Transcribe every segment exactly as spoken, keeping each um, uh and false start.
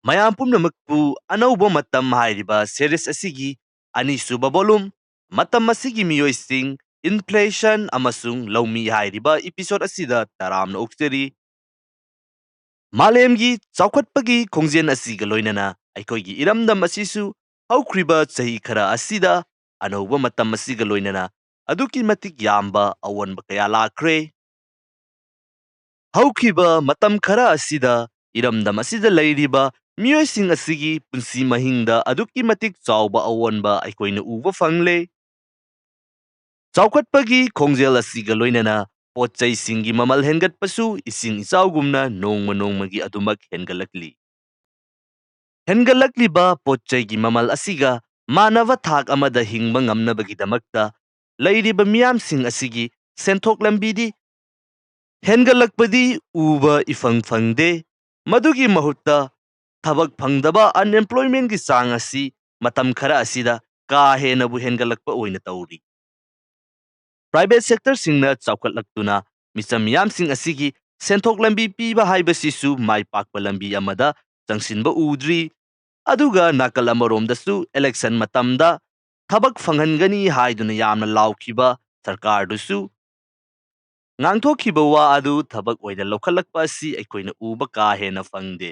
ꯃꯌꯥꯝ ꯄꯨꯝꯅꯃꯛꯄꯨ ꯑꯅꯧꯕ ꯃꯇꯝ ꯍꯥꯏꯔꯤꯕ series ꯑꯁꯤꯒꯤ ꯑꯅꯤꯁꯨꯕ volume, ꯃꯇꯝ ꯑꯁꯤꯒꯤ ꯃꯤꯑꯣꯏꯁꯤꯡ, inflation ꯑꯃꯁꯨꯡ ꯂꯧꯃꯤ ꯍꯥꯏꯔꯤꯕ episode ꯑꯁꯤꯗ ꯇꯔꯥꯝꯅ ꯑꯣꯛꯆꯔꯤ꯫ ꯃꯥꯂꯦꯝꯒꯤ ꯆꯥꯎꯈꯠꯄꯒꯤ ꯈꯣꯡꯖꯦꯜ ꯑꯁꯤꯒ ꯂꯣꯏꯅꯅ ꯑꯩꯈꯣꯏꯒꯤ ꯏꯔꯝꯗꯝ ꯑꯁꯤꯁꯨ ꯍꯧꯈ꯭ꯔꯤꯕ ꯆꯍꯤ ꯈꯔ ꯑꯁꯤꯗ ꯑꯅꯧꯕ ꯃꯇꯝ ꯑꯁꯤꯒ ꯂꯣꯏꯅꯅ ꯑꯗꯨꯛꯀꯤ ꯃꯇꯤꯛ ꯌꯥꯝꯕ ꯑꯑꯣꯟꯕ ꯀꯌꯥ ꯂꯥꯛꯈ꯭ꯔꯦ꯫ ꯍꯧꯈꯤꯕ ꯃꯇꯝ ꯈꯔ ꯑꯁꯤꯗ ꯏꯔꯝꯗꯝ ꯑꯁꯤꯗ ꯂꯩꯔꯤꯕ ꯃꯤꯑꯣꯏꯁꯤꯡ ꯑꯁꯤꯒꯤ ꯄꯨꯟꯁꯤ ꯃꯍꯤꯡꯗ ꯑꯗꯨꯛꯀꯤ ꯃꯇꯤꯛ ꯆꯥꯎꯕ ꯑꯑꯣꯟꯕ ꯑꯩꯈꯣꯏꯅ ꯎꯕ ꯐꯪꯂꯦ꯫ ꯆꯥꯎꯈꯠꯄꯒꯤ ꯈꯣꯡꯖꯦꯜ ꯑꯁꯤꯒ ꯂꯣꯏꯅꯅ ꯄꯣꯠ ꯆꯩꯁꯤꯡꯒꯤ ꯃꯃꯜ ꯍꯦꯟꯒꯠꯄꯁꯨ ꯏꯁꯤꯡ ꯏꯆꯥꯎꯒꯨꯝꯅ ꯅꯣꯡꯃ ꯅꯣꯡꯃꯒꯤ ꯑꯗꯨꯃꯛ ꯍꯦꯟꯒꯠꯂꯛꯂꯤ꯫ ꯍꯦꯟꯒꯠꯂꯛꯂꯤꯕ ꯄꯣꯠ ꯆꯩꯒꯤ ꯃꯃꯜ ꯑꯁꯤꯒ ꯃꯥꯟꯅꯕ ꯊꯥꯛ ꯑꯃꯗ ꯍꯤꯡꯕ ꯉꯝꯅꯕꯒꯤꯗꯃꯛꯇ ꯂꯩꯔꯤꯕ ꯃꯤꯌꯥꯝꯁꯤꯡ ꯑꯁꯤꯒꯤ ꯁꯦꯟꯊꯣꯛ ꯂꯝꯕꯤꯗꯤ ꯍꯦꯟꯒꯠꯂꯛꯄꯗꯤ ꯎꯕ ꯏꯐꯪ ꯐꯪꯗꯦ꯫ ꯃꯗꯨꯒꯤ ꯃꯍꯨꯠꯇ ꯊꯕꯛ ꯐꯪꯗꯕ, unemploymentꯀꯤ ꯆꯥꯡ ꯑꯁꯤ ꯃꯇꯝ ꯈꯔ ꯑꯁꯤꯗ ꯀꯥ ꯍꯦꯟꯅꯕꯨ ꯍꯦꯟꯒꯠꯂꯛꯄ ꯑꯣꯏꯅ ꯇꯧꯔꯤ꯫ Private sectorꯁꯤꯡꯅ ꯆꯥꯎꯈꯠꯂꯛꯇꯨꯅ ꯃꯤꯆꯝ ꯃꯤꯌꯥꯝꯁꯤꯡ ꯑꯁꯤꯒꯤ ꯁꯦꯟꯊꯣꯛ ꯂꯝꯕꯤ ꯄꯤꯕ ꯍꯥꯏꯕꯁꯤꯁꯨ ꯃꯥꯏ ꯄꯥꯛꯄ ꯂꯝꯕꯤ ꯑꯃꯗ ꯆꯪꯁꯤꯟꯕ ꯎꯗ꯭ꯔꯤ꯫ ꯑꯗꯨꯒ ꯅꯥꯀꯜ ꯑꯃꯔꯣꯝꯗꯁꯨ election ꯃꯇꯝꯗ ꯊꯕꯛ ꯐꯪꯍꯟꯒꯅꯤ ꯍꯥꯏꯗꯨꯅ ꯌꯥꯝꯅ ꯂꯥꯎꯈꯤꯕ ꯁꯔꯀꯥꯔꯗꯨꯁꯨ ꯉꯥꯡꯊꯣꯛꯈꯤꯕ ꯋꯥ ꯑꯗꯨ ꯊꯕꯛ ꯑꯣꯏꯅ ꯂꯧꯈꯠꯂꯛꯄ ꯑꯁꯤ ꯑꯩꯈꯣꯏꯅ ꯎꯕ ꯀꯥ ꯍꯦꯟꯅ ꯐꯪꯗꯦ꯫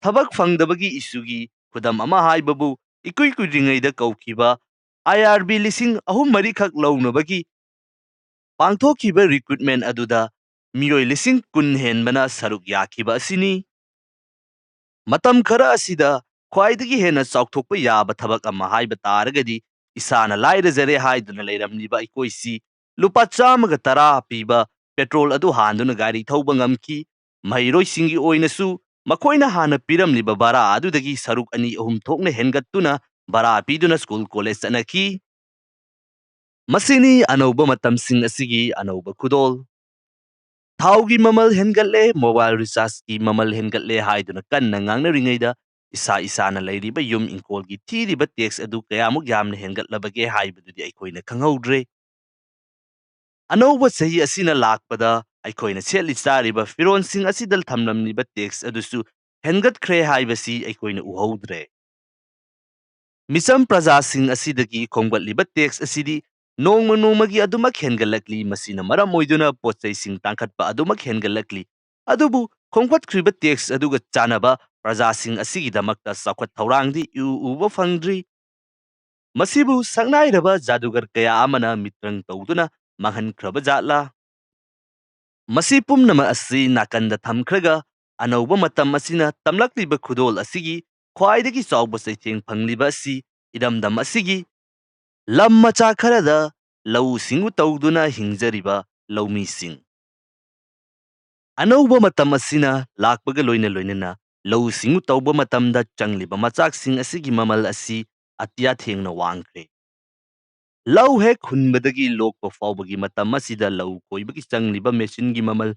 ꯊꯕꯛ ꯐꯪꯗꯕꯒꯤ issueꯒꯤ ꯈꯨꯗꯝ ꯑꯃ ꯍꯥꯏꯕꯕꯨ ꯏꯀꯨꯏ ꯀꯨꯏꯗ꯭ꯔꯤꯉꯩꯗ ꯀꯧꯈꯤꯕ IRB ꯂꯤꯁꯤꯡ ꯑꯍꯨꯝ ꯃꯔꯤꯈꯛ ꯂꯧꯅꯕꯒꯤ ꯄꯥꯡꯊꯣꯛꯈꯤꯕ recruitment ꯑꯗꯨꯗ ꯃꯤꯑꯣꯏ ꯂꯤꯁꯤꯡ ꯀꯨꯟ ꯍꯦꯟꯕꯅ ꯁꯔꯨꯛ ꯌꯥꯈꯤꯕ ꯑꯁꯤꯅꯤ꯫ ꯃꯇꯝ ꯈꯔ ꯑꯁꯤꯗ ꯈ꯭ꯋꯥꯏꯗꯒꯤ ꯍꯦꯟꯅ ꯆꯥꯎꯊꯣꯛꯄ ꯌꯥꯕ ꯊꯕꯛ ꯑꯃ ꯍꯥꯏꯕ ꯇꯥꯔꯒꯗꯤ ꯏꯁꯥꯅ ꯂꯥꯏꯔꯖꯔꯦ ꯍꯥꯏꯗꯨꯅ ꯂꯩꯔꯝꯂꯤꯕ ꯑꯩꯈꯣꯏꯁꯤ ꯂꯨꯄꯥ ꯆꯥꯝꯃꯒ ꯇꯔꯥ ꯄꯤꯕ petrol ꯑꯗꯨ ꯍꯥꯟꯗꯨꯅ ꯒꯥꯔꯤ ꯊꯧꯕ ꯉꯝꯈꯤ꯫ ꯃꯍꯩꯔꯣꯏꯁꯤꯡꯒꯤ ꯑꯣꯏꯅꯁꯨ ꯃꯈꯣꯏꯅ ꯍꯥꯟꯅ ꯄꯤꯔꯝꯂꯤꯕ ꯚꯔꯥ ꯑꯗꯨꯗꯒꯤ ꯁꯔꯨꯛ ꯑꯅꯤ ꯑꯍꯨꯝ ꯊꯣꯛꯅ ꯍꯦꯟꯒꯠꯇꯨꯅ ꯚꯔꯥ ꯄꯤꯗꯨꯅ school college ꯆꯠꯅꯈꯤ꯫ ꯃꯁꯤꯅꯤ ꯑꯅꯧꯕ ꯃꯇꯝꯁꯤꯡ ꯑꯁꯤꯒꯤ ꯑꯅꯧꯕ ꯈꯨꯗꯣꯜ꯫ ꯊꯥꯎꯒꯤ ꯃꯃꯜ ꯍꯦꯟꯒꯠꯂꯦ, mobile rechargeꯀꯤ ꯃꯃꯜ ꯍꯦꯟꯒꯠꯂꯦ ꯍꯥꯏꯗꯨꯅ ꯀꯟꯅ ꯉꯥꯡꯅꯔꯤꯉꯩꯗ ꯏꯁꯥ ꯏꯁꯥꯅ ꯂꯩꯔꯤꯕ ꯌꯨꯝ ꯏꯪꯈꯣꯜꯒꯤ ꯊꯤꯔꯤꯕ tax ꯑꯗꯨ ꯀꯌꯥꯃꯨꯛ ꯌꯥꯝꯅ ꯍꯦꯟꯒꯠꯂꯕꯒꯦ ꯍꯥꯏꯕꯗꯨꯗꯤ ꯑꯩꯈꯣꯏꯅ ꯈꯪꯍꯧꯗ꯭ꯔꯦ꯫ ꯑꯅꯧꯕ ꯆꯍꯤ ꯑꯁꯤꯅ ꯂꯥꯛꯄꯗ ꯑꯩꯈꯣꯏꯅ ꯁꯦꯠꯂꯤ ꯆꯥꯔꯤꯕ ꯐꯤꯔꯣꯜꯁꯤꯡ ꯑꯁꯤꯗ ꯊꯝꯂꯝꯂꯤꯕ tax ꯑꯗꯨꯁꯨ ꯍꯦꯟꯒꯠꯈ꯭ꯔꯦ ꯍꯥꯏꯕꯁꯤ ꯑꯩꯈꯣꯏꯅ ꯎꯍꯧꯗ꯭ꯔꯦ꯫ ꯃꯤꯆꯝ ꯄ꯭ꯔꯖꯥꯁꯤꯡ ꯑꯁꯤꯗꯒꯤ ꯈꯣꯝꯒꯠꯂꯤꯕ ꯇꯦꯛꯁ ꯑꯁꯤꯗꯤ ꯅꯣꯡꯃ ꯅꯣꯡꯃꯒꯤ ꯑꯗꯨꯃꯛ ꯍꯦꯟꯒꯠꯂꯛꯂꯤ꯫ ꯃꯁꯤꯅ ꯃꯔꯝ ꯑꯣꯏꯗꯨꯅ ꯄꯣꯠ ꯆꯩꯁꯤꯡ ꯇꯥꯡꯈꯠꯄ ꯑꯗꯨꯃꯛ ꯍꯦꯟꯒꯠꯂꯛꯂꯤ꯫ ꯑꯗꯨꯕꯨ ꯈꯣꯝꯒꯠꯈ꯭ꯔꯤꯕ ꯇꯦꯛꯁ ꯑꯗꯨꯒ ꯆꯥꯟꯅꯕ ꯄ꯭ꯔꯖꯥꯁꯤꯡ ꯑꯁꯤꯒꯤꯗꯃꯛꯇ ꯆꯥꯎꯈꯠ ꯊꯧꯔꯥꯡꯗꯤ ꯎ ꯎꯕ ꯐꯪꯗ꯭ꯔꯤ꯫ ꯃꯁꯤꯕꯨ ꯁꯛꯅꯥꯏꯔꯕ ꯖꯥꯗꯨꯒꯔ ꯀꯌꯥ ꯑꯃꯅ ꯃꯤꯇ꯭ꯔꯪ ꯇꯧꯗꯨꯅ ꯃꯥꯡꯍꯟꯈ꯭ꯔꯕ ꯖꯥꯠꯂꯥ? ꯃꯁꯤ ꯄꯨꯝꯅꯃꯛ ꯑꯁꯤ ꯅꯥꯀꯟꯗ ꯊꯝꯈ꯭ꯔꯒ, ꯑꯅꯧꯕ ꯃꯇꯝ ꯑꯁꯤꯅ ꯇꯝꯂꯛꯂꯤꯕ ꯈꯨꯗꯣꯜ ꯑꯁꯤꯒꯤ ꯈ꯭ꯋꯥꯏꯗꯒꯤ ꯆꯥꯎꯕ ꯆꯩꯊꯦꯡ ꯐꯪꯂꯤꯕ ꯑꯁꯤ ꯏꯔꯝꯗꯝ ꯑꯁꯤꯒꯤ ꯂꯝ ꯃꯆꯥ ꯈꯔꯗ ꯂꯧꯎ ꯁꯤꯡꯎ ꯇꯧꯗꯨꯅ ꯍꯤꯡꯖꯔꯤꯕ ꯂꯧꯃꯤꯁꯤꯡ꯫ ꯑꯅꯧꯕ ꯃꯇꯝ ꯑꯁꯤꯅ ꯂꯥꯛꯄꯒ ꯂꯣꯏꯅ ꯂꯣꯏꯅꯅ ꯂꯧꯎ ꯁꯤꯡꯎ ꯇꯧꯕ ꯃꯇꯝꯗ ꯆꯪꯂꯤꯕ ꯃꯆꯥꯛꯁꯤꯡ ꯑꯁꯤꯒꯤ ꯃꯃꯜ ꯑꯁꯤ ꯑꯇꯤꯌꯥ ꯊꯦꯡꯅ ꯋꯥꯡꯈ꯭ꯔꯦ꯫ ꯂꯧ ꯍꯦꯛ ꯍꯨꯟꯕꯗꯒꯤ ꯂꯣꯛꯄ ꯐꯥꯎꯕꯒꯤ ꯃꯇꯝ ꯑꯁꯤꯗ ꯂꯧ ꯈꯣꯏꯕꯒꯤ ꯆꯪꯂꯤꯕ ꯃꯦꯆꯤꯟꯒꯤ ꯃꯃꯜ,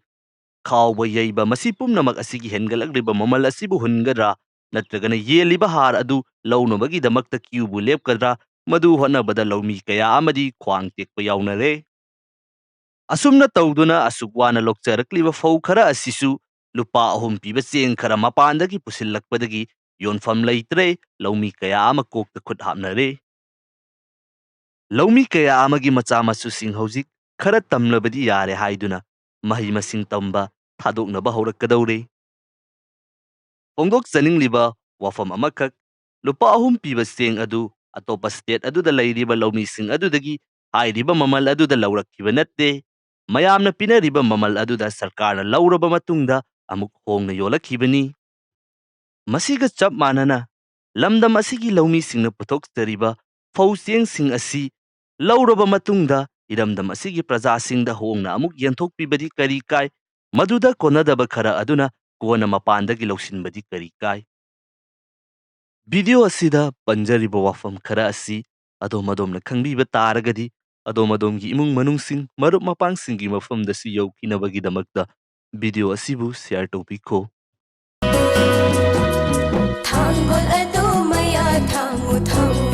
ꯈꯥꯎꯕ ꯌꯩꯕ, ꯃꯁꯤ ꯄꯨꯝꯅꯃꯛ ꯑꯁꯤꯒꯤ ꯍꯦꯟꯒꯠꯂꯛꯂꯤꯕ ꯃꯃꯜ ꯑꯁꯤꯕꯨ ꯍꯨꯟꯒꯗ꯭ꯔꯥ, ꯅꯠꯇ꯭ꯔꯒꯅ ꯌꯦꯜꯂꯤꯕ ꯍꯥꯔ ꯑꯗꯨ ꯂꯧꯅꯕꯒꯤꯗꯃꯛꯇ ꯀ꯭ꯌꯨꯕꯨ ꯂꯦꯞꯀꯗ꯭ꯔꯥ, ꯃꯗꯨ ꯍꯣꯠꯅꯕꯗ ꯂꯧꯃꯤ ꯀꯌꯥ ꯑꯃꯗꯤ ꯈ꯭ꯋꯥꯡ ꯇꯦꯛꯄ ꯌꯥꯎꯅꯔꯦ꯫ ꯑꯁꯨꯝꯅ ꯇꯧꯗꯨꯅ ꯑꯁꯨꯛ ꯋꯥꯅ ꯂꯣꯛꯆꯔꯛꯂꯤꯕ ꯐꯧ ꯈꯔ ꯑꯁꯤꯁꯨ ꯂꯨꯄꯥ ꯑꯍꯨꯝ ꯄꯤꯕ ꯆꯦꯡ ꯈꯔ ꯃꯄꯥꯟꯗꯒꯤ ꯄꯨꯁꯤꯜꯂꯛꯄꯗꯒꯤ ꯌꯣꯟꯐꯝ ꯂꯩꯇ꯭ꯔꯦ, ꯂꯧꯃꯤ ꯀꯌꯥ ꯑꯃ ꯀꯣꯛꯇ ꯈꯨꯠ ꯍꯥꯞꯅꯔꯦ꯫ ꯂꯧꯃꯤ ꯀꯌꯥ ꯑꯃꯒꯤ ꯃꯆꯥ ꯃꯁꯨꯁꯤꯡ ꯍꯧꯖꯤꯛ ꯈꯔ ꯇꯝꯂꯕꯗꯤ ꯌꯥꯔꯦ ꯍꯥꯏꯗꯨꯅ ꯃꯍꯩ ꯃꯁꯤꯡ ꯇꯝꯕ ꯊꯥꯗꯣꯛꯅꯕ ꯍꯧꯔꯛꯀꯗꯧꯔꯦ꯫ ꯐꯣꯡꯗꯣꯛꯆꯅꯤꯡꯂꯤꯕ ꯋꯥꯐꯝ ꯑꯃꯈꯛ, ꯂꯨꯄꯥ ꯑꯍꯨꯝ ꯄꯤꯕ ꯆꯦꯡ ꯑꯗꯨ ꯑꯇꯣꯞꯄ ꯁ꯭ꯇꯦꯠ ꯑꯗꯨꯗ ꯂꯩꯔꯤꯕ ꯂꯧꯃꯤꯁꯤꯡ ꯑꯗꯨꯗꯒꯤ ꯍꯥꯏꯔꯤꯕ ꯃꯃꯜ ꯑꯗꯨꯗ ꯂꯧꯔꯛꯈꯤꯕ ꯅꯠꯇꯦ꯫ ꯃꯌꯥꯝꯅ ꯄꯤꯅꯔꯤꯕ ꯃꯃꯜ ꯑꯗꯨꯗ ꯁꯔꯀꯥꯔꯅ ꯂꯧꯔꯕ ꯃꯇꯨꯡꯗ ꯑꯃꯨꯛ ꯍꯣꯡꯅ ꯌꯣꯜꯂꯛꯈꯤꯕꯅꯤ꯫ ꯃꯁꯤꯒ ꯆꯞ ꯃꯥꯟꯅꯅ, ꯂꯝꯗꯝ ꯑꯁꯤꯒꯤ ꯂꯧꯃꯤꯁꯤꯡꯅ ꯄꯨꯊꯣꯛꯆꯔꯤꯕ ꯐꯧ ꯆꯦꯡꯁꯤꯡ ꯑꯁꯤ ꯂꯧꯔꯕ ꯃꯇꯨꯡꯗ ꯏꯔꯝꯗꯝ ꯑꯁꯤꯒꯤ ꯄ꯭ꯔꯖꯥꯁꯤꯡꯗ ꯍꯣꯡꯅ ꯑꯃꯨꯛ ꯌꯦꯟꯊꯣꯛꯄꯤꯕꯗꯤ ꯀꯔꯤ ꯀꯥꯏ? ꯃꯗꯨꯗ ꯀꯣꯟꯅꯗꯕ ꯈꯔ ꯑꯗꯨꯅ ꯀꯣꯟꯅ ꯃꯄꯥꯟꯗꯒꯤ ꯂꯧꯁꯤꯟꯕꯗꯤ ꯀꯔꯤ ꯀꯥꯏ? ꯚꯤꯗꯤꯑꯣ ꯑꯁꯤꯗ ꯄꯟꯖꯔꯤꯕ ꯋꯥꯐꯝ ꯈꯔ ꯑꯁꯤ ꯑꯗꯣꯝ ꯑꯗꯣꯝꯅ ꯈꯪꯕꯤꯕ ꯇꯥꯔꯒꯗꯤ, ꯑꯗꯣꯝ ꯑꯗꯣꯝꯒꯤ ꯏꯃꯨꯡ ꯃꯅꯨꯡꯁꯤꯡ, ꯃꯔꯨꯞ ꯃꯄꯥꯡꯁꯤꯡꯒꯤ ꯃꯐꯝꯗꯁꯨ ꯌꯧꯈꯤꯅꯕꯒꯤꯗꯃꯛꯇ ꯚꯤꯗꯤꯑꯣ ꯑꯁꯤꯕꯨ ꯁꯤꯌꯔ ꯇꯧꯕꯤꯈꯣ꯫ ꯊꯥꯡꯒꯣꯜ ꯑꯗꯨ ꯃꯌꯥ ꯊꯥꯡꯉꯨ, ꯊꯥꯡꯉꯨ꯫